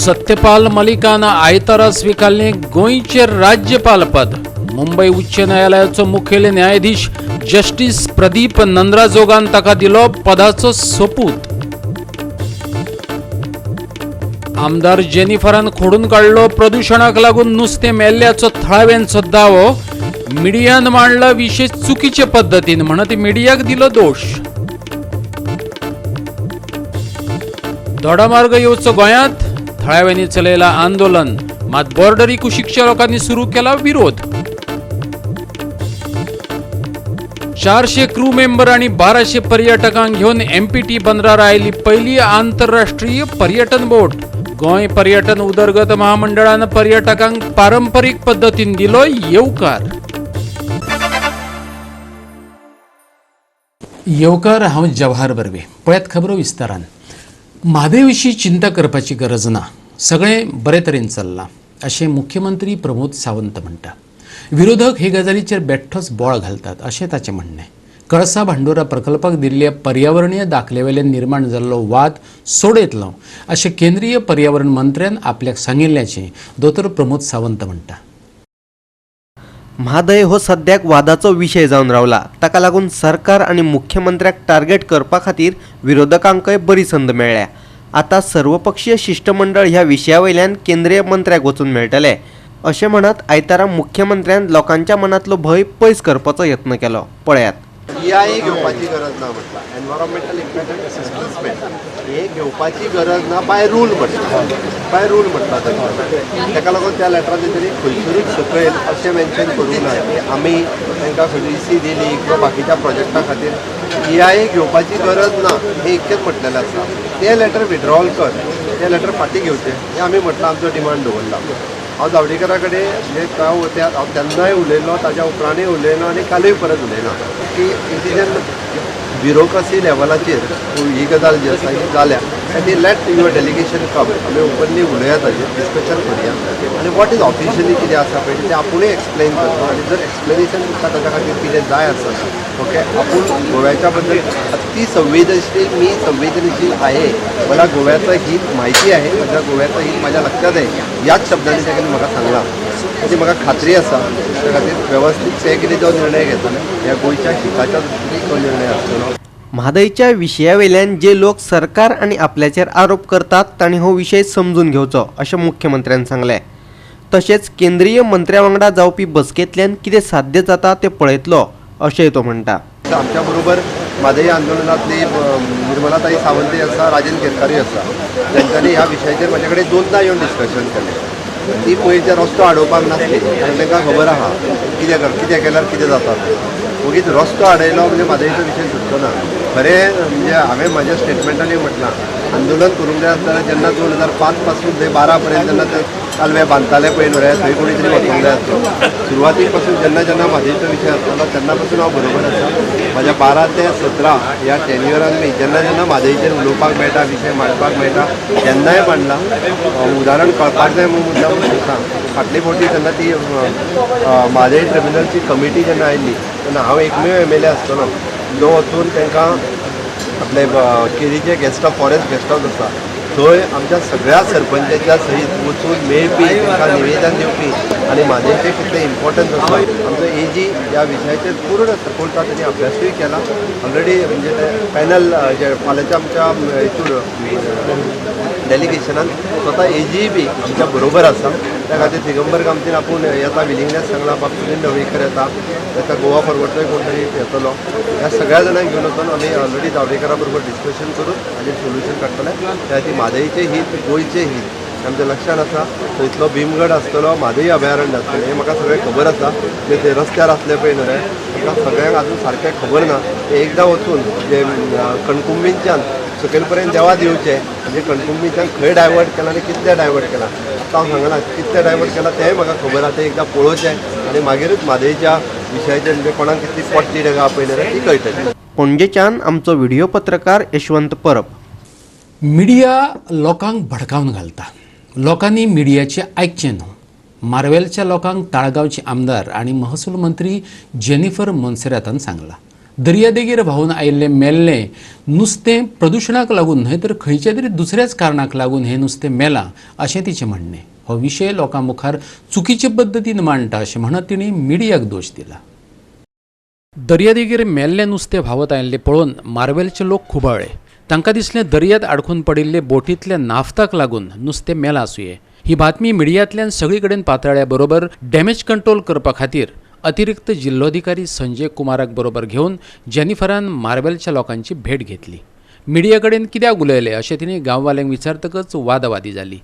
सत्यपाल मलिकान आयतारा स्विकारलें गोंयचें राज्यपालपद. मुंबय उच्च न्यायालयाचो मुखेल न्यायाधीश जस्टीस प्रदीप नंद्राजोगान ताका दिलो पदाचो सोपूत. आमदार जेनिफरान खोडून काडलो प्रदुशणाक लागून नुस्तें मेल्ल्याचो थळाव्यांचो दावो. मिडियान मांडला विशय चुकीचे पद्दतीन म्हणत मिडियाक दिलो दोश. दोडामार्ग येवचो गोंयांत, थळाव्यांनी चलयला आंदोलन, मात बॉर्डरी कुशीकच्या लोकांनी सुरू केला विरोध. 400 क्रू मेंबर आणि 1200 पर्यटकांक घेवन एमपीटी बंदरार आयली पयली आंतरराष्ट्रीय पर्यटन बोट. गोंय पर्यटन उदरगत महामंडळान पर्यटकांक पारंपरीक पद्दतीन दिलो येवकार. येवकार. हांव जवाहर बर्वे. पळयात खबरो विस्तारान. म्हादय विशीं चिंता करपाची गरज ना, सगळें बरे तरेन चल्लां अशें मुख्यमंत्री प्रमोद सावंत म्हणटा. विरोधक हे गजालीचेर बेठ्ठोच बोळ घालतात अशें ताचें म्हणणें. कळसा भांडुरा प्रकल्पाक दिल्ल्या पर्यावरणीय दाखलेवेल्यान निर्माण जाल्लो वाद सोडयतलो अशें केंद्रीय पर्यावरण मंत्र्यान आपल्याक सांगिल्ल्याचें दोतोर प्रमोद सावंत म्हणटा. म्हादय हो सद्याक वादाचो विशय जावन रावला. ताका लागून सरकार आनी मुख्यमंत्र्याक टार्गेट करपा खातीर विरोधकांकय बरी संद मेळ्ळ्या. आतां सर्वपक्षीय शिश्टमंडळ ह्या विशया वयल्यान केंद्रीय मंत्र्याक वचून मेळटले अशें म्हणत आयतारा मुख्यमंत्र्यान लोकांच्या मनांतलो भंय पयस करपाचो यत्न केलो. पळयात. ईआयए घेवपाची गरज ना म्हटलां, एनवायरमेंटल इम्पॅक्ट असेसमेंट हे घेवपाची गरज ना बाय रूल म्हटलां, बाय रूल म्हटलां ताका. ताका लागून त्या लेटरान तेंच्यांनी खंयसरूच सकयल अशें मेन्शन करूंक ना की आमी तांकां खंयची ईसी दिली किंवा बाकीच्या प्रोजेक्टा खातीर ईआयए घेवपाची गरज ना हें इतकेंच म्हटलेलें आसा. तें लेटर विड्रॉल कर, तें लेटर फाटीं घेवचें हें आमी म्हटलां, आमचो डिमांड दवरला. हांव जावडेकरा कडेन म्हणजे त्या हांव तेन्नाय उलयलो, ताज्या उपरांतूय उलयलो आनी कालूय परत उलयला की it is an bureaucracy लेवलाचेर ही गजाल जी आसा ही जाल्या आनी लेट your delegation कम, आमी ओपनली उलोवया, ताजेर डिस्कशन करुया आनी what is officially कितें आसा पळय तें आपुणूय एक्सप्लेन करता आनी जर एक्सप्लेनेशन तुमकां ताच्या खातीर कितें जाय आसत, ओके, आपूण गोव्याच्या बद्दल अति संवेदनशील, मी संवेदनशील आहे, मला गोव्याचं हित माहिती आहे, माझ्या गोव्याचं हित माझ्या लक्षात आहे, ह्याच शब्दांनी तेणी म्हाका सांगलां. ताची म्हाका खात्री आसा. त्या खातीर वेवस्थीत ते कितें जो निर्णय घेतले ह्या गोंयच्या हिताच्या दृश्टीन तो निर्णय आसतलो. म्हादयच्या विशया वयल्यान जे लोक सरकार आनी आपल्याचेर आरोप करतात तांणी हो विशय समजून घेवचो अशें मुख्यमंत्र्यान सांगलें. तशेंच केंद्रीय मंत्र्या वांगडा जावपी बसकेंतल्यान कितें साध्य जाता तें पळयतलो अशेंय तो म्हणटा. आमच्या बरोबर म्हादय आंदोलनांतली निर्मलाताई सावंतय आसा, राजन केरकारूय आसा. तेंच्यांनी ह्या विशयाचेर म्हाजे कडेन दोनदां येवन डिस्कशन केलें. ती पयलींच्या रस्तो आडोवपाक नासली, कारण तांकां खबर आहा कितें कर कितें केल्यार कितें जाता तें. वगीच रस्तो आडयलो म्हणजे म्हादयचो विशय सुटचो ना. खरें म्हणजे हांवें म्हाज्या स्टेटमेंटांनी म्हटलां, आंदोलन करूंक जाय आसतना जेन्ना 2005 पासून थंय 12 पर्यंत जेन्ना ते कालवे बांदताले पळय न्हू रे, थंय कोणी तरी वचोंक जाय आसलो. सुरवातीक पासून जेन्ना जेन्ना म्हादयचो विशय आसतालो तेन्ना पासून हांव बरोबर आसा. म्हाज्या 12 ते 17 ह्या टेन्युअरान मी जेन्ना जेन्ना म्हादयचेर उलोवपाक मेळटा, विशय मांडपाक मेळटा तेन्नाय मांडला. उदाहरण कळपाक जाय म्हणून मुद्दाम सांगता, फाटले फावटी जेन्ना ती म्हादय ट्रिब्युनलची कमिटी जेन्ना आयली तेन्ना हांव एकमेव एमएलए आसतलो जो वचून तांकां आपले केरीचे guest house, forest guest house आसा थंय आमच्या सगळ्या सरपंचाच्या सहीत वचून मेळपी, तांकां निवेदन दिवपी आनी म्हादयचें कितलें इम्पॉर्टन्स आसा. आमचो एजी ह्या विशयाचेर पूर्ण सपोर्ट, तेणी अभ्यासूय केला ऑलरेडी. म्हणजे ते पॅनल जे फाल्यांच्या आमच्या हितून डेलिगेशनान स्वता एजीय बी आमच्या बरोबर आसा. त्या खातीर दिगंबर कामतीन आपूण येता विलिंगनेस सांगला, बाब सुनील ढवळीकर येता, ताका गोवा फॉरवर्डचोय कोण तरी येतलो. ह्या सगळ्या जाणांक घेवन वचून आमी ऑलरेडी जावडेकरा बरोबर डिस्कशन करून हाजेर सोल्युशन काडटले. त्या खातीर म्हादयचें हीत, गोंयचें हीत आमच्या लक्षान आसा. थंयतलो भीमगड आसतलो, म्हादय अभयारण्य आसतलें, हें म्हाका सगळें खबर आसा. जे थंय रस्त्यार आसले पळय न्हू रे, तांकां सगळ्यांक आजून सारकें खबर ना. ते एकदां वचून जे कणकुंबींच्यान सकयल पर्यंत देवात येवचें, म्हणजे कणकुंबीच्यान खंय डायवर्ट केला आनी कितलें डायवर्ट केलां, आतां हांव सांगना कितलें डायवर्ट केलां तेंय म्हाका खबर आसा. तें एकदां पळोवचें आनी मागीरूच म्हादयच्या विशयाचेर म्हणजे कोणाक कितली पोटली ताका पळयली जाल्यार ती कळटली. पणजेच्यान आमचो व्हिडिओ पत्रकार यशवंत परब. मिडिया लोकांक भडकावन घालता, लोकांनी मिडियाचें आयकचें न्हू. मार्वेलच्या लोकांक ताळगांवचे आमदार आनी महसूल मंत्री जेनिफर मोन्सेरातान सांगलां. दर्यादेगेर व्हांवून आयिल्लें मेल्लें नुस्तें प्रदुशणाक लागून न्हय तर खंयच्या तरी दुसऱ्याच कारणाक लागून हें नुस्तें मेलां अशें तिचें म्हणणें. हो विशय लोकां मुखार चुकीचे पद्दतीन मांडटा अशें म्हणत तिणें मिडियाक दोश दिला. दर्यादेगेर मेल्लें नुस्तें व्हांवत आयिल्लें पळोवन मार्वेलचे लोक खुबाळ्ळे. तांकां दिसलें दर्यांत आडखून पडिल्ले बोटींतल्या नाफ्ताक लागून नुस्तें मेलां आसुये. ही बातमी मिडियांतल्यान सगळे कडेन पातळ्ळ्या बरोबर डॅमेज कंट्रोल करपा खातीर अतिरिक्त जिल्लोधिकारी संजय कुमाराक बरोबर घेवन जेनिफरान मार्वेलच्या लोकांची भेट घेतली. मिडिया कडेन कित्याक उलयले अशें तिणें गांववाल्यांक विचारतकच वादावादी जाली.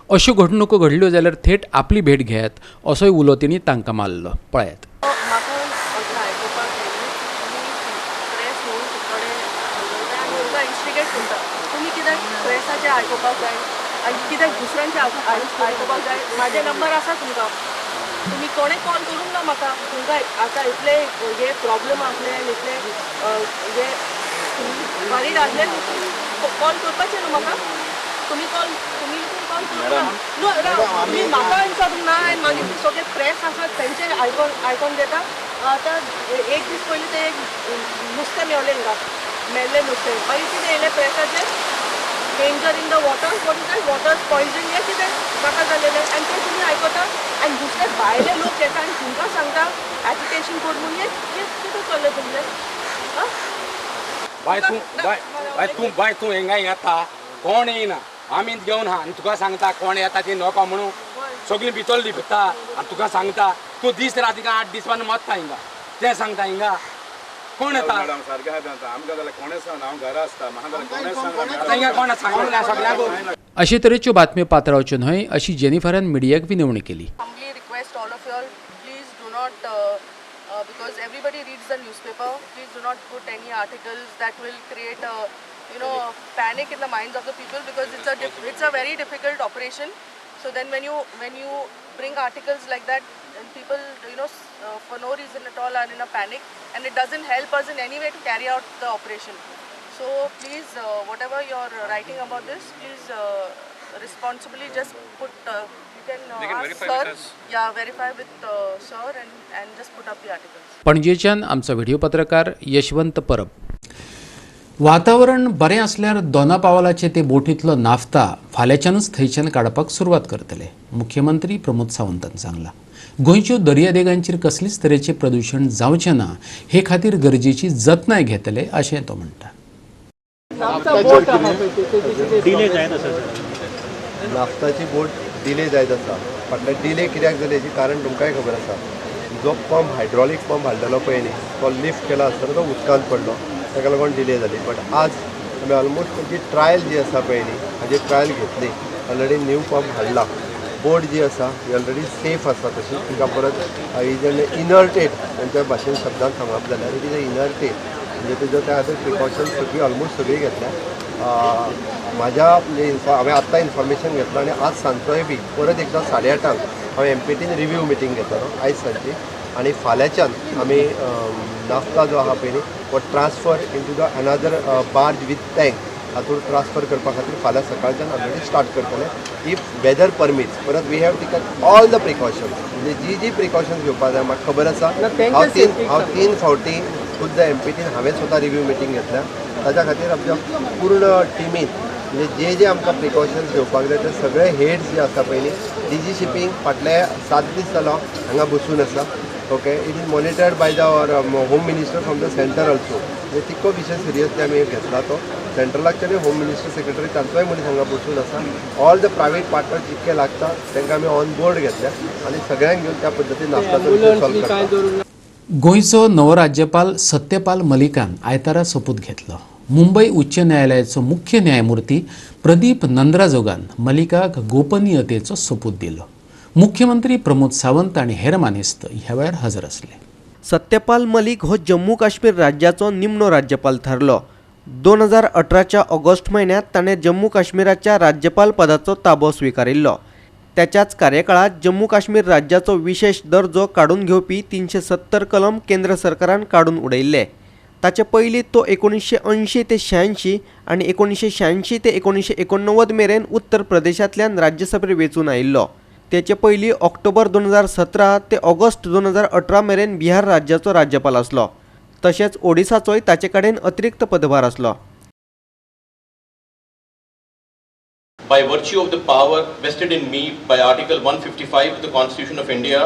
अश्यो घडणुको घडल्यो जाल्यार थेट आपली भेट घेयात असोय उलो तिणें तांकां मारलो. पळयात. आयकुपाक जाय आनी कित्याक दुसऱ्यांचे आयकुपाक जाय. म्हाजे नंबर आसा तुमकां, तुमी कोणें कॉल करूंक ना म्हाका. तुमकां आतां इतले हे प्रॉब्लम आसले आनी इतले हे वरीड आसले कॉल करपाचें न्हू म्हाका. तुमी कॉल तुमी कॉल करूंक ना न्हू. तुमी म्हाका विचारूंक ना आनी मागीर ते सगळे प्रेस आसात तेंचे आयकोन घेता. आतां एक दीस पयलीं ते एक नुस्तें मेवलें हिंगा, मेल्लें नुस्तें. मागीर कितें येयलें प्रेसाचेर, danger in the water, what is that, water poison हें कितें नाका जालेलें. आनी तें तुमी आयकता आनी दुसरे भायले लोक येता आनी तुमकां सांगता एजिटेशन कर म्हणून. हें कितें चल्लें तुमचें? बाय तूं बाय तूं बाय तूं हिंगा येता कोण येयना, आमी घेवन हा आनी तुका सांगता कोण येता ती नोको म्हणून सगळीं भितर लिपता आनी तुका सांगता तूं दीस रात हिंगा 8 दिसांनी मरता हिंगा तें सांगता हिंगा कोण येता. अशे तरेच्यो बातम्यो पातळावच्यो न्हय अशी जेनिफरान मिडियाक विनवणी केली. Request all of you all, please do not, because everybody reads the newspaper, please do not put any articles that will create a, you know, panic in the minds of the people, because it's a very difficult operation. So then when you bring articles like that, and people, you know, for no reason at all are in a panic, and it doesn't help us in any way to carry out the operation. So please, whatever you're writing about this, please responsibly just put, you can ask sir, yeah, verify with sir and just put up the articles. पणजेच्यान आमचो video पत्रकार यशवंत परब. वातावरण बरें आसल्यार दोना पावलाचे ते बोटींतलो naphtha फाल्यांच्यानूच थंयच्यान काडपाक सुरवात करतले, मुख्यमंत्री प्रमोद सावंतान सांगलां. गोंयच्यो दर्यादेगांचेर कसलीच तरेचें प्रदूशण जावचें ना हे खातीर गरजेची जतनाय घेतले अशें तो म्हणटा. नाफ्ताची बोट डिले जायत आसा. फाटल्यान डिले कित्याक जाली हेची कारण तुमकांय खबर आसा. जो पंप हायड्रॉलीक पंप हाडलेलो पळय न्ही, तो लिफ्ट केला आसतना तो उदकांत पडलो, ताका लागून डिले जाली. बट आज आमी ऑलमोस्ट ताची ट्रायल जी आसा पळय न्ही, हाजी ट्रायल घेतली. ऑलरेडी न्यू पंप हाडला. बोट जी आसा ही ऑलरेडी सेफ आसा तशी. तिका परत is an इनर्टेड, तांच्या भाशेन शब्दान सांगप जाल्यार it is a इनर्टेड, म्हणजे तेजो त्या खातीर प्रिकॉशन सगळी ऑलमोस्ट सगळी घेतल्या. म्हाज्या म्हणजे हांवें आत्तां इन्फॉर्मेशन घेतलां आनी आज सांजचोय बी परत एकदां 8:30 हांव एमपीटीन रिव्यू मिटींग घेतलो आयज सांजची. आनी फाल्यांच्यान आमी नाफ्ता जो आहा पळय न्ही हो transfer into the another barge with tank हातूंत ट्रान्सफर करपा खातीर फाल्यां सकाळच्यान ऑलरेडी स्टार्ट करतले if weather permits. परत we have taken all the precautions, म्हणजे जी जी प्रिकॉशन्स घेवपाक जाय म्हाका खबर आसा. हांव तीन फावटी खुद्द एमपीटीन हांवें स्वता रिव्यू मिटींग घेतल्या. ताच्या खातीर आमच्या पूर्ण टिमीन म्हणजे जे जे आमकां प्रिकॉशन्स घेवपाक जाय ते सगळे हेड्स जे आसा पयलीं डीजी शिपींग फाटले 7 दीस जालो हांगा बसून आसा. Okay, it is monitored by the home minister from the centre also. म्हणजे तितको विशय सिरियसली आमी घेतला तो सेंट्रलाच्यानूय होम मिनिस्टर सेक्रेटरी तांचोय मनीस हांगा बसून आसा. ऑल the private partner जितके लागता तांकां आमी ऑन बोर्ड घेतल्या आनी सगळ्यांक घेवन त्या पद्दतीन नाफ्ताचो विशय सॉल्व करता. गोंयचो नवो राज्यपाल सत्यपाल मलिकान आयतारा सोपूत घेतलो. मुंबय उच्च न्यायालयाचो मुख्य न्यायमूर्ती प्रदीप नंद्राजोगान मलिकाक गोपनीयतेचो सोपूत दिलो. मुख्यमंत्री प्रमोद सावंत आनी हेर मानेस्त ह्या वेळार हजर आसले. सत्यपाल मलिक हो जम्मू काश्मीर राज्याचो निमणो राज्यपाल थारलो. 2018च्या ऑगस्ट म्हयन्यांत ताणें जम्मू काश्मीराच्या राज्यपाल पदाचो ताबो स्विकारिल्लो. त्याच्याच कार्यकाळात जम्मू काश्मीर राज्याचो विशेष दर्जो काडून घेवपी 370 कलम केंद्र सरकारान काडून उडयल्ले. ताचे पयलीं तो 1980 ते 86 आनी 1986 ते 1989 मेरेन उत्तर प्रदेशांतल्यान राज्यसभेर वेंचून आयिल्लो. तेचे पयलीं ऑक्टोबर 2017 ते ऑगस्ट 2018 मेरेन बिहार राज्याचो राज्यपाल आसलो. तशेंच ओडिसाचोय ताचे कडेन अतिरिक्त पदभार आसलो. By virtue of the power vested in me by Article 155 of the Constitution of India,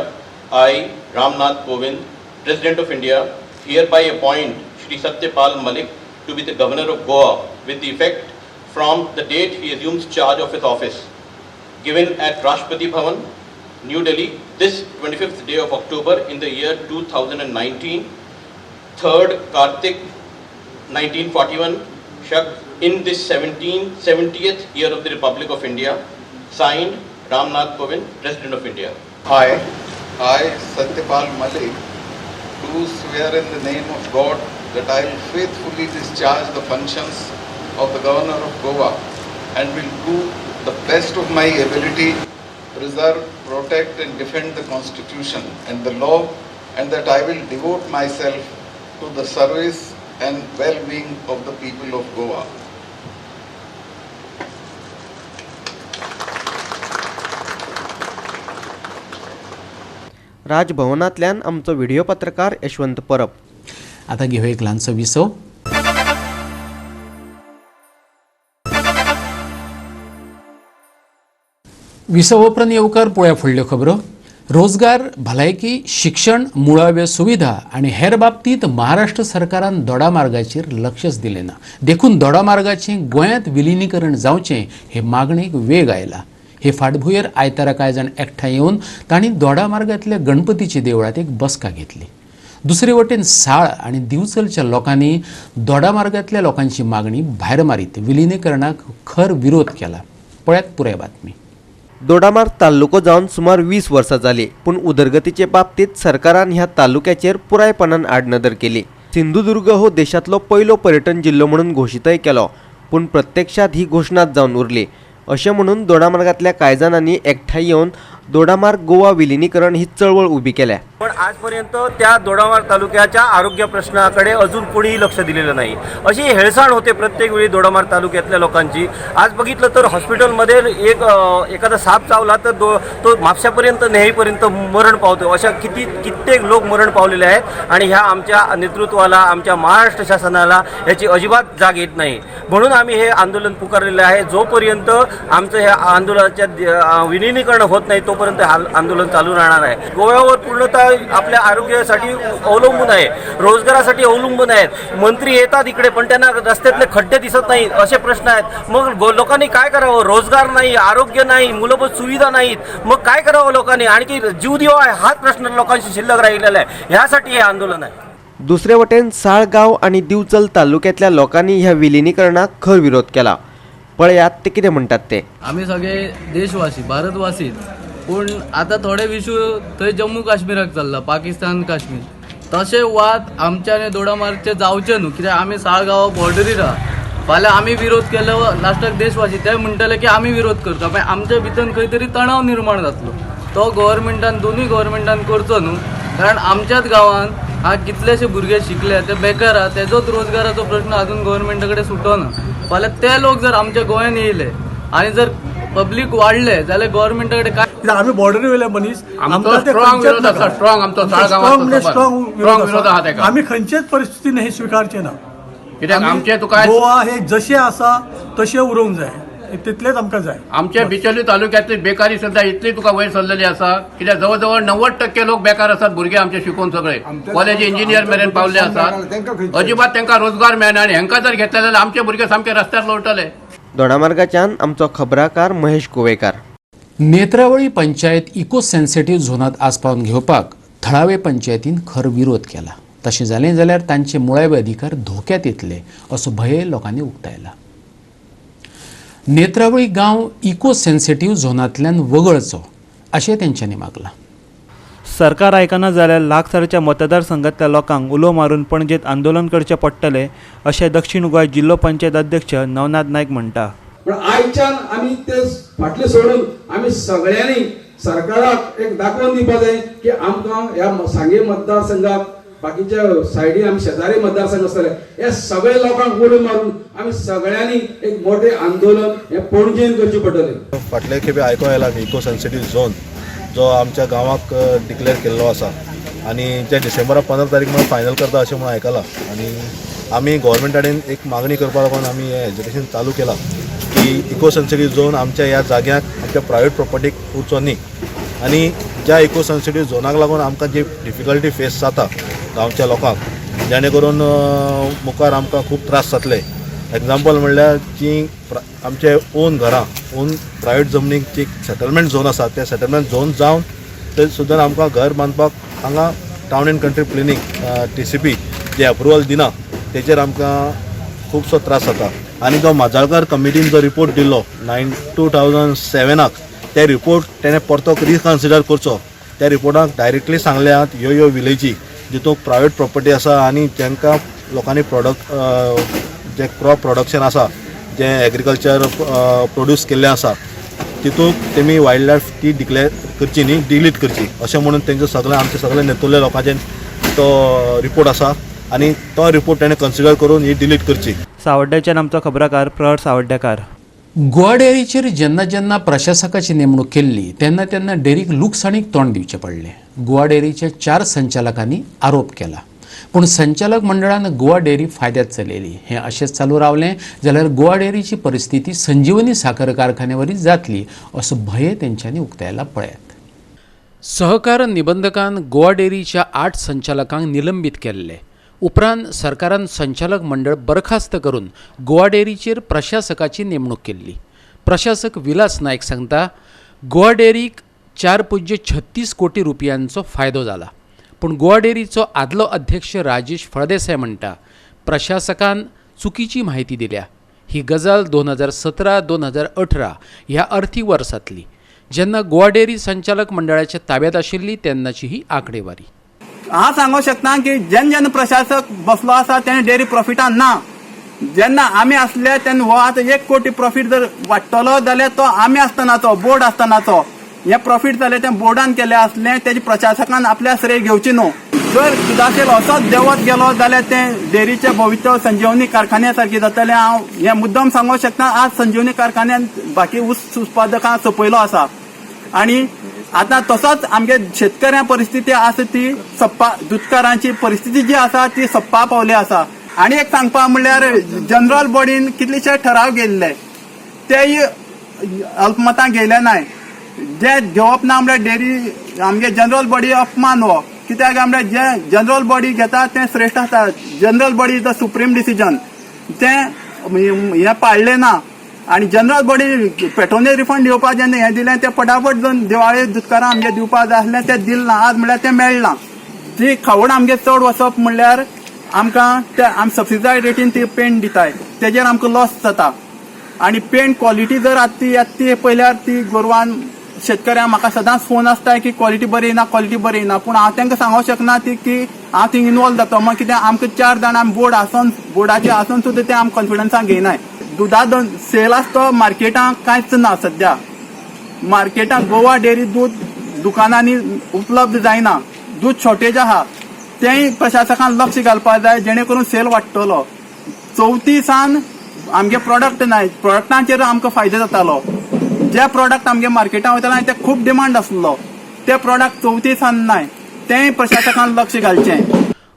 I, Ramnath Kovind, President of India, hereby appoint Shri Satyapal Malik to be the Governor of Goa with the effect from the date he assumes charge of his office, given at Rashtrapati Bhavan, New Delhi, this 25th day of October in the year 2019, 3rd Kartik 1941, Shak, in this 70th year of the Republic of India. Signed, Ramnath Kovind, President of India. I, Satyapal Malik, do swear in the name of God that I will faithfully discharge the functions of the Governor of Goa and will do the best of my ability, preserve, protect and defend the Constitution and the law, and that I will devote myself to the service and well-being of the people of Goa. राजभवनांतल्यान आमचो video पत्रकार यशवंत परब. आतां घेवया एक ल्हानसो विसव. विसव उपरांत येवकार पळोवया फुडल्यो खबरो. रोजगार, भलायकी, शिक्षण, मुळाव्यो सुविधा आनी हेर बाबतींत महाराष्ट्र सरकारान दोडामार्गाचेर लक्षच दिलें ना. देखून दोडामार्गाचें गोंयांत विलिनीकरण जावचें हे मागणेक वेग आयला. हे फाटभुंयेर आयतारा कांय जाण एकठांय येवन तांणी दोडामार्गांतल्या गणपतीच्या देवळांत एक बसका घेतली. दुसरे वटेन साळ आनी दिवचलच्या लोकांनी दोडामार्गांतल्या लोकांची मागणी भायर मारीत विलिनीकरणाक खर विरोध केला. पळयात पुराय बातमी. दोडामार्ग तालुको जावन सुमार 20 वर्सां जाली, पूण उदरगतीचे बाबतींत सरकारान ह्या तालुक्याचेर पुरायपणान आडनदर केली. सिंधुदुर्ग हो देशांतलो पयलो पर्यटन जिल्लो म्हणून घोशीतय केलो, पूण प्रत्यक्षात ही घोशणाच जावन उरली. अशें म्हणून दोडामार्गांतल्या कांय जाणांनी एकठांय येवन दोडामार्ग गोवा विलिनीकरण ही चळवळ उबी केल्या. पण आजपर्यंत त्या दोडामार्ग तालुक्याच्या आरोग्य प्रश्नाकडे अजून कोणीही लक्ष दिलेलं नाही. अशी हेळसांड होते प्रत्येक वेळी दोडामार्ग तालुक्यातल्या लोकांची. आज बघितलं तर हॉस्पिटलमध्ये एक एखादा साप चावला तर तो म्हापशापर्यंत नेईपर्यंत मरण पावतो. अशा कित्येक लोक मरण पावलेले आहेत आणि ह्या आमच्या नेतृत्वाला, आमच्या महाराष्ट्र शासनाला याची अजिबात जाग येत नाही. म्हणून आम्ही हे आंदोलन पुकारलेलं आहे. जोपर्यंत आमचं ह्या आंदोलनाच्या विलिनीकरण होत नाही तोपर्यंत आंदोलन चालू राहणार आहे. गोव्यावर पूर्णतः आपल्या आरोग्यासाठी अवलंबून आहे, रोजगारासाठी अवलंबून आहेत. मंत्री येतात इकडे पण त्यांना रस्त्यातले खड्डे दिसत नाहीत, असे प्रश्न आहेत. मग लोकांनी काय करावं? रोजगार नाही, आरोग्य नाही, मूलभूत सुविधा नाहीत, मग काय करावं लोकांनी? आणखी जीव दिवा आहे हाच प्रश्न लोकांशी शिल्लक राहिलेला आहे. ह्यासाठी हे आंदोलन आहे. दुसरे वटेन साळगांव आणि दिवचल तालुक्यातल्या लोकांनी ह्या विलिनीकरणाक खर विरोध केला. पळयात ते कितें म्हणटात ते. आमी सगळे देशवासी, भारतवासी, पूण आतां थोडे विशू थंय जम्मू काश्मीराक चल्ला, पाकिस्तान काश्मीर, तशे वाद आमच्या आनी दोडामार्गचे जावचे न्हू. कित्याक आमी साळगांव बॉर्डरीर आहा. फाल्यां आमी विरोध केलो लास्टाक देशवासी ते म्हणटले की आमी विरोध करता, मागीर आमच्या भितर खंय तरी तणाव निर्माण जातलो. तो गोवोरमेंटान, दोनूय गोवोरमेंटान करचो न्हू, कारण आमच्याच गांवांत आज कितलेशे भुरगे शिकले ते बेकार आहा, तेजोच रोजगाराचो प्रश्न अजून गोवोरमेंटा कडेन सुटोना. फाल्यां ते लोक जर आमच्या गोंयांत येयले आनी जर पब्लीक वाडले जाल्यार गोवोरमेंटा कडेन काय? आमी बॉर्डरी वयले मनीस, आमचो स्ट्रॉंग विरोध आसा, स्ट्रॉंग आमचो साळगांवाचो स्ट्रॉंग विरोध आहा तेका. आमी खंयचेच परिस्थितीन हे स्विकारचे ना. कित्याक आमचे तुका गोवा हे जशें आसा तशें उरोवंक जाय, तितलेंच आमकां जाय. आमच्या बिचोली तालुक्यांतली बेकारी सध्या इतली तुका वयर सरलेली आसा कित्याक जवळ जवळ 90% लोक बेकार आसात. भुरगे आमचे शिकून सगळे कॉलेज इंजिनियर मेरेन पावले आसात, अजिबात तांकां रोजगार मेळना आनी हेंकां जर घेतले जाल्यार आमचे भुरगे सामके रस्त्यार लोळटले. दोडामार्गाच्यान आमचो खबराकार महेश गोवेकार. नेत्रावळी पंचायत इको सेन्सिटीव झोनांत आसपावन घेवपाक थळावे पंचायतीन खर विरोध केला. तशें जालें जाल्यार तांचे मुळावे अधिकार धोक्यात येतले असो भंय लोकांनी उक्तायला. नेत्रावळी गांव इको सेन्सिटीव झोनांतल्यान वगळचो अशें तेंच्यांनी मागलां. सरकार आयकना जाल्यार लागसारच्या मतदारसंघातल्या लोकांक उलो मारून पणजेत आंदोलन करचें पडटलें अशें दक्षिण गोंय जिल्लो पंचायत अध्यक्ष नवनाथ नायक म्हणटा. पण आयच्यान आमी ते फाटले सोडून आमी सगळ्यांनी सरकाराक एक दाखोवन दिवपा जाय की आमकां ह्या सांगे मतदारसंघाक, बाकीच्या सायडीन आमी शेजारी मतदारसंघ आसतले, ह्या सगळ्या लोकांक उलो मारून आमी सगळ्यांनी एक मोठें आंदोलन हें पणजेन करचें पडटलें. फाटले खेपे आयको आयला आमी इको सेन्सिटीव झोन जो आमच्या गांवाक डिक्लेअर केल्लो आसा, आनी जे डिसेंबरा 15 तारीख म्हणून फायनल करता अशें म्हणून आयकलां. आनी आमी गोवोरमेंटा कडेन एक मागणी करपा लागून आमी हें एजिटेशन चालू केलां की इको सेन्सिटीव झोन आमच्या ह्या जाग्याक आमच्या प्रायवेट प्रॉपर्टीक उरचो न्ही आनी ज्या इको सेन्सिटीव झोनाक लागून आमकां जी डिफिकल्टी फेस जाता गांवच्या लोकांक, जेणे करून मुखार आमकां खूब त्रास जातले. एग्जाम्पल म्हणल्यार जी आमचे ओन घरां, ओन प्रायवेट जमनीक जी सेटलमेंट झोन आसा त्या सेटलमेंट झोन जावन थंय सुद्दां आमकां घर बांदपाक हांगा town and country planning TCP J approval दिना तेचेर आमकां खुबसो त्रास जाता. आनी जो माजाळकर कमिटीन जो रिपोर्ट दिल्लो 2007 ते रिपोर्ट तेणें परतो रिकन्सिडर करचो. त्या रिपोर्टाक डायरेक्टली सांगल्यात ह्यो ह्यो विलेजी जितून प्रायवेट प्रॉपर्टी आसा आनी जांकां लोकांनी प्रोडक्ट जे क्रॉप प्रोडक्शन आसा, जे एग्रीकल्चर प्रोड्यूस केल्लें आसा तितूंत तेमी वायल्ड लायफ ती डिक्लेअर करची न्ही, डिलीट करची अशें म्हणून तेंचे सगळे आमचे सगळे नेतुल्ले लोकांचे तो रिपोर्ट आसा आनी तो रिपोर्ट तेणें कन्सिडर करून ही डिलीट करची. सावड्ड्याच्यान आमचो खबराकार प्रहर सावड्डेकार. गोवा डेअरीचेर जेन्ना जेन्ना प्रशासकाची नेमणूक केल्ली तेन्ना तेन्ना डेअरीक लुकसाणीक तोंड दिवचें पडलें. गोवा डेअरीच्या 4 संचालकांनी आरोप केला, पूण संचालक मंडळान गोवा डेअरी फायद्यात चलयली. हें अशेंच चालू रावलें जाल्यार गोवा डेअरीची परिस्थिती संजीवनी साखर कारखान्यावरी जातली असो भंय तेंच्यांनी उक्तायला. पळयात. सहकार निबंधकान गोवा डेअरीच्या 8 संचालकांक निलंबीत केल्ले उपरांत सरकारान संचालक मंडळ बरखास्त करून गोवा डेअरीचेर प्रशासकाची नेमणूक केल्ली. प्रशासक विलास नायक सांगता, गोवा डेअरीक 4.36 कोटी रुपयांचो फायदो जाला, पूण गोवा डेअरीचो आदलो अध्यक्ष राजेश फळदेसाय म्हणटा प्रशासकान चुकीची म्हायती दिल्या. ही गजाल 2017-2018 ह्या अर्थीक वर्सांतली, जेन्ना गोवा डेअरी संचालक मंडळाच्या ताब्यात आशिल्ली तेन्नाची ही आंकडेवारी. हांव सांगूंक शकता की जेन्ना जेन्ना प्रशासक बसलो आसा तेन्ना डेअरी प्रॉफिटान ना. जेन्ना आमी आसले तेन्ना हो आतां 1 कोटी प्रॉफीट जर वाडटलो जाल्यार तो आमी आसतनाचो, बोर्ड आसतनाचो हें प्रॉफीट जालें तें बोर्डान केलें आसलें, तेजे प्रशासकान आपल्या श्रेय घेवचें न्हू. जर दुदाचेर असोच देंवत गेलो जाल्यार तें डेअरीचें भविश्य संजीवनी कारखान्या सारकें जातलें. हांव हें मुद्दम सांगूंक शकता. आज संजीवनी कारखान्यान बाकी ऊस उत्पादकां सोंपयलो आसा आनी आतां तसोच आमगे शेतकऱ्यां परिस्थिती आसा ती सप्पा, दुदकारांची परिस्थिती जी आसा ती सप्पा पावली आसा. आनी एक सांगपा म्हणल्यार जनरल बॉडीन कितलेशे ठराव घेयल्ले तेय अल्पमतां घेयले नाय. जे घेवप ना म्हणल्यार डेअरी आमगे जनरल बॉडी अपमान हो, कित्याक म्हणल्यार जे जनरल बॉडी घेता तें श्रेश्ठ आसता. General body is the supreme decision, तें हें पाळ्ळें ना. आनी जनरल बॉडी पेट्रोल रिफंड दिवपाक जेन्ना हें दिलें तें पटापट दिवाळे दुदकारां आमगे दिवपाक जाय आसलें तें दिलें ना. आज म्हणल्यार तें मेळना. ती खावड आमगे चड वचप म्हणल्यार आमकां ते आमी सबसिडायज रेटीन ती पेंट दिताय तेजेर आमकां लॉस जाता. आनी पेंट क्वॉलिटी जर आतां ती येता ती पळयल्यार ती गोरवान शेतकऱ्यांक म्हाका सदांच फोन आसता की क्वॉलिटी बरी ना, क्वॉलिटी बरी ना. पूण हांव तांकां सांगूंक शकना ती की हांव थिंग इनवॉल्व जाता. मागीर कितें आमकां 4 जाणां आमी बोर्ड आसून बोर्डाचे आसून सुद्दां ते आमी कॉन्फिडन्सान घेयनाय. दुदा सेल आसा तो मार्केटाक कांयच ना. सद्या मार्केटाक गोवा डेअरी दूद दुकानांनी उपलब्ध जायना, दूद शॉर्टेज आहा. तेंय प्रशासकान लक्ष घालपाक जाय जेणे करून सेल वाडटलो. चवथी सान आमगे प्रोडक्ट नाय, प्रोडक्टांचेर आमकां फायदो जातालो. जे प्रोडक्ट आमगे मार्केटान वयताले ते खूब डिमांड आसलो, ते प्रोडक्ट चवथी सान नाय, तेंय प्रशासकान लक्ष घालचें.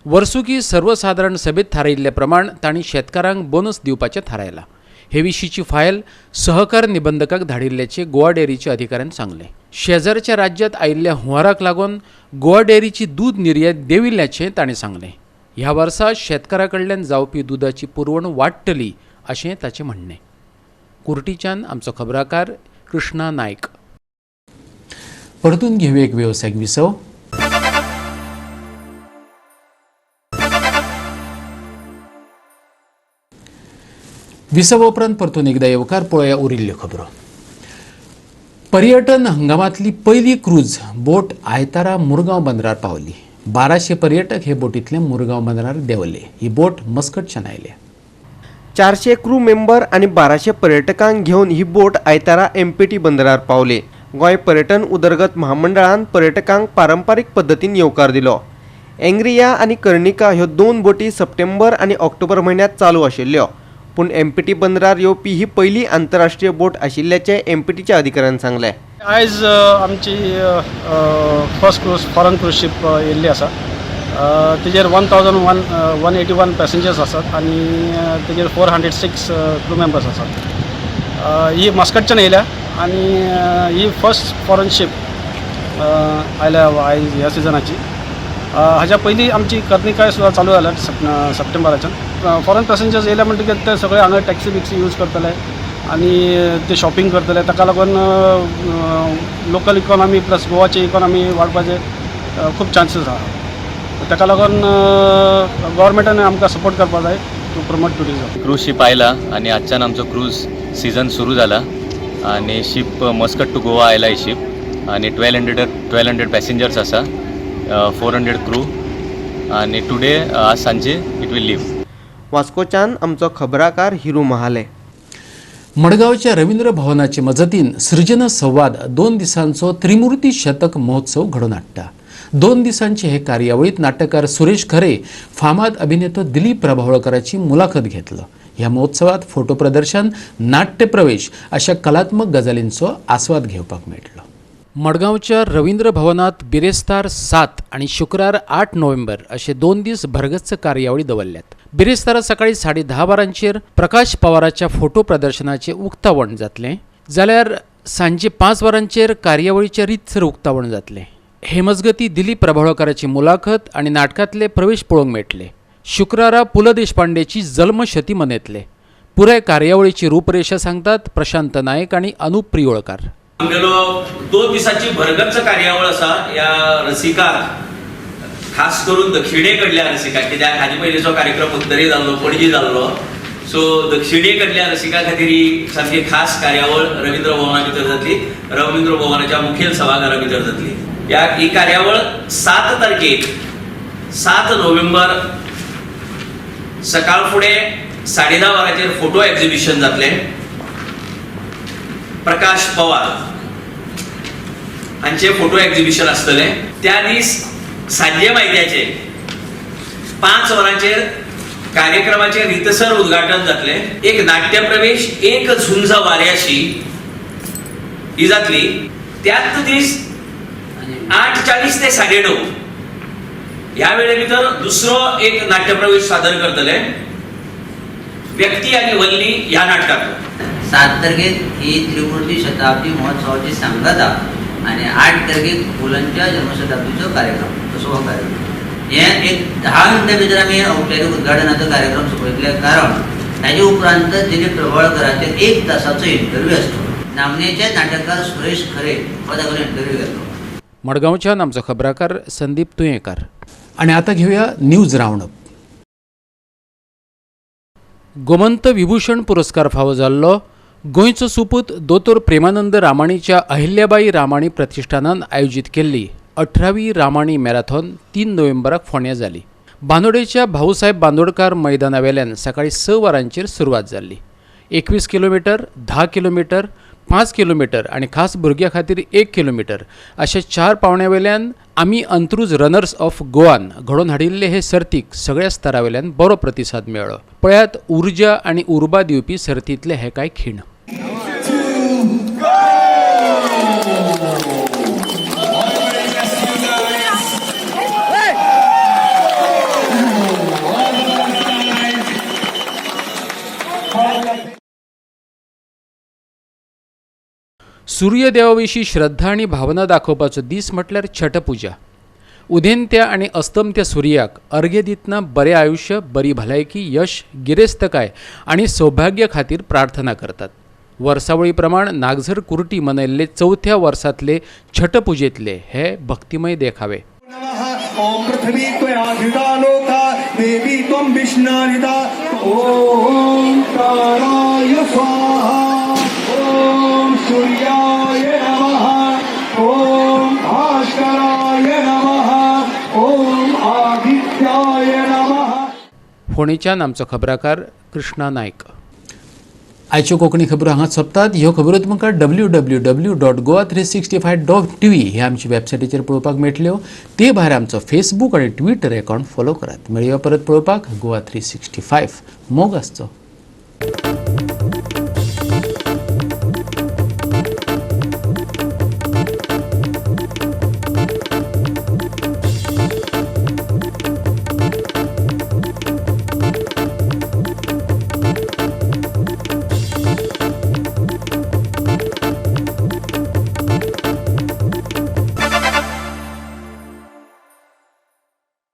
वर्सुकी सर्वसाधारण सभेत थारायिल्ले प्रमाण तांणी शेतकारांक बोनस दिवपाचें थारायलां. हे विशींची फायल सहकार निबंधकाक धाडिल्ल्याचें गोवा डेअरीच्या अधिकाऱ्यान सांगलें. शेजारच्या राज्यांत आयिल्ल्या हुंवाराक लागून गोवा डेअरीची दूद निर्यात देंविल्ल्याचें ताणें सांगलें. ह्या वर्सा शेतकारां कडल्यान जावपी दुदाची पुरवण वाडटली अशें ताचें म्हणणें. कुर्टीच्यान आमचो खबराकार कृष्णा नायक. परतून घेवया एक वेवसायीक विसव. विसवा उपरांत परतून एकदा येवकार. पळोवया उरिल्ल्यो खबरो. पर्यटन हंगामांतली पयली क्रूज बोट आयतारा मुरगांव बंदरार पावली. 1200 पर्यटक हे बोटींतले मुरगांव बंदरार देंवले. ही बोट मस्कटच्यान आयल्या. 400 क्रू मेंबर आनी 1200 पर्यटकांक घेवन ही बोट आयतारा एमपीटी बंदरार पावली. गोंय पर्यटन उदरगत महामंडळान पर्यटकांक पारंपारीक पद्दतीन येवकार दिलो. एंग्रिया आनी कर्णिका ह्यो 2 बोटी सप्टेंबर आनी ऑक्टोबर म्हयन्यांत चालू आशिल्ल्यो, पूण एमपीटी बंदरार येवपी ही पयली आंतरराष्ट्रीय बोट आशिल्ल्याचें एमपीटीच्या अधिकाऱ्यान सांगलें. आयज आमची first cruise foreign cruise ship येयल्ली आसा. तेजेर 1181 पॅसेंजर्स आसात आनी तेजेर 406 क्रू मेंबर्स आसात. ही मस्कटच्यान येयल्या आनी ही फर्स्ट फॉरन शीप आयल्या आयज ह्या सिजनाची. हाज्या पयलीं आमची कर्निकाय सुद्दां चालू जाल्या सप्टेंबराच्यान. फॉरन पॅसेंजर्स येयले म्हणटकीर ते सगळे हांगा टॅक्सी बिक्सी यूज करतले आनी ते शॉपिंग करतले. ताका लागून लोकल इकॉनॉमी प्लस गोवाची इकॉनॉमी वाडपाचे खूब चान्सीस आहा. ताका लागून गव्हर्मेंटान आमकां सपोर्ट करपाक जाय to promote tourism. Cruise ship आयला आनी आजच्यान आमचो क्रूज सिजन सुरू जाला आनी शीप मस्कट टू गोवा आयला ही शीप आनी 1200 पॅसेंजर्स आसा, 400 क्रू आनी टुडे आज सांजे it will live. वास्कोच्यान आमचो खबराकार हिरू महाले. मडगांवच्या रवींद्र भवनाचे मजतीन सृजन संवाद 2 दिसांचो त्रिमूर्ती शतक महोत्सव घडोवन हाडटा. 2 दिसांचे हे कार्यावळीत नाटककार सुरेश खरे फामाद अभिनेतो दिलीप प्रभावळकराची मुलाखत घेतलो. ह्या महोत्सवात फोटो प्रदर्शन, नाट्यप्रवेश अशा कलात्मक गजालींचो आस्वाद घेवपाक मेळटलो. मडगांवच्या रवींद्र भवनात बिरेस्तार 7 आनी शुक्रार 8 नोव्हेंबर असे 2 दीस भरगच्च कार्यावळी दवरल्यात. बिरेस्तारा सकाळी 10:30 वरांचेर प्रकाश पवाराच्या फोटो प्रदर्शनाचें उक्तावण जातलें, जाल्यार सांजे 5 वरांचेर कार्यावळीचें रितसर उक्तावण जातलें. हे मजगती दिलीप प्रभावळकराची मुलाखत आनी नाटकांतले प्रवेश पळोवंक मेळटले. शुक्रारा पु ल देशपांडेची जल्मशती मनयतले. पुराय कार्यावळीची रूपरेषा सांगतात प्रशांत नायक आनी अनुप प्रियोळकार. आमगेलो 2 दिसांची भरगच्च कार्यावळ आसा. ह्या रसिकाक, खास करून दक्षिणे कडल्या रसिकाक, कित्याक हाजे पयलींचो कार्यक्रम उत्तरे जाल्लो, पणजी जाल्लो, सो दक्षिणे कडल्या रसिका खातीर ही सामकी खास कार्यावळ रवींद्र भवना भितर जातली, रवींद्र भवनाच्या मुखेल सभाघरा भितर जातली. ह्या ही कार्यावळ 7 तारखेक 7 नोव्हेंबर सकाळ फुडें 10:30 वरांचेर फोटो एक्झिबिशन जातलें. प्रकाश पवार हांचे फोटो एक्झिबिशन आसतलें. त्या दीस सांजे मायत्याचे 5 वरांचेर कार्यक्रमाचे रितसर उद्घाटन जातलें. एक नाट्यप्रवेश, एक झुंज वाऱ्याशी ही जातली. त्याच दीस 8:40 ते 9:30 ह्या वेळे भितर दुसरो एक नाट्यप्रवेश सादर करतले, व्यक्ती आनी वल्ली ह्या नाटकांत. 7 तारखेक ही त्रिमूर्ती शताब्दी महोत्सवाची सांगता आनी 8 तारखेक पुलंच्या जन्मशताब्दीचो कार्यक्रम, तसो हो कार्यक्रम. हे एक 10 मिनटां भितर आमी औपचारीक उद्घाटनाचो कार्यक्रम सोंपयतले, कारण ताजे उपरांत दिलीप प्रभावळकराचेर 1 तासाचो इंटरव्यू आसतलो. नामनेचे नाटककार सुरेश खरे हो तागेलो इंटरव्यू घेतलो. मडगांवच्यान आमचो खबराकार संदीप तुयेंकार. आनी आतां घेवया न्यूज रावंडअप. गोमंत विभूषण पुरस्कार फावो जाल्लो गोंयचो सुपूत दोतोर प्रेमानंद रामाणीच्या अहिल्याबाई रामाणी प्रतिष्ठानान आयोजीत केल्ली 18वी रामाणी मॅरेथॉन 3 नोव्हेंबराक फोंड्यां जाली. बांदोडेच्या भाऊसाहेब बांदोडकार मैदाना वेल्यान सकाळी 6 वरांचेर सुरवात जाल्ली. 21 किलोमिटर, 10 किलोमिटर, 5 किलोमिटर आनी खास भुरग्यां खातीर 1 किलोमिटर अशा 4 पावण्या वेल्यान आमी अंत्रुज रनर्स ऑफ गोवान घडोवन हाडिल्ले हे सर्तीक सगळ्या स्तरावेल्यान बरो प्रतिसाद मेळ्ळो. पळयात उर्जा आनी उर्बा दिवपी सर्तींतले हे कांय खीण. सूर्यदेवाविशीं श्रद्धा आनी भावना दाखोवपाचो दीस म्हटल्यार छठपुजा. उदेंत्या आनी अस्तमत्या सुर्याक अर्घ्य दितना बरें आयुश्य, बरी भलायकी, यश, गिरेस्तकाय आनी सौभाग्य खातीर प्रार्थना करतात. वर्सावळी प्रमाण नागझर कुर्टी मनयल्ले 4थ्या वर्सांतले छठपुजेंतले हे भक्तिमय देखावे. ओम पृथ्वी त्वया लोका देवी त्वं विष्णानिता ओम प्राणाय स्वाहा ओम सूर्याय नमः ओम भास्कराय नमः ओम आदित्याय नमः. फोंडेच्यान आमचो खबराकार कृष्णा नायक. आयच्यो कोंकणी खबरो हांगा सोंपतात. ह्यो खबरो तुमकां www.goa365.tv ह्या आमच्या वेबसायटीचेर पळोवपाक मेळटल्यो. ते भायर आमचो फेसबूक आनी ट्विटर अकाउंट फॉलो करात. मेळया परत पळोवपाक गोवा 365. मोग आसचो.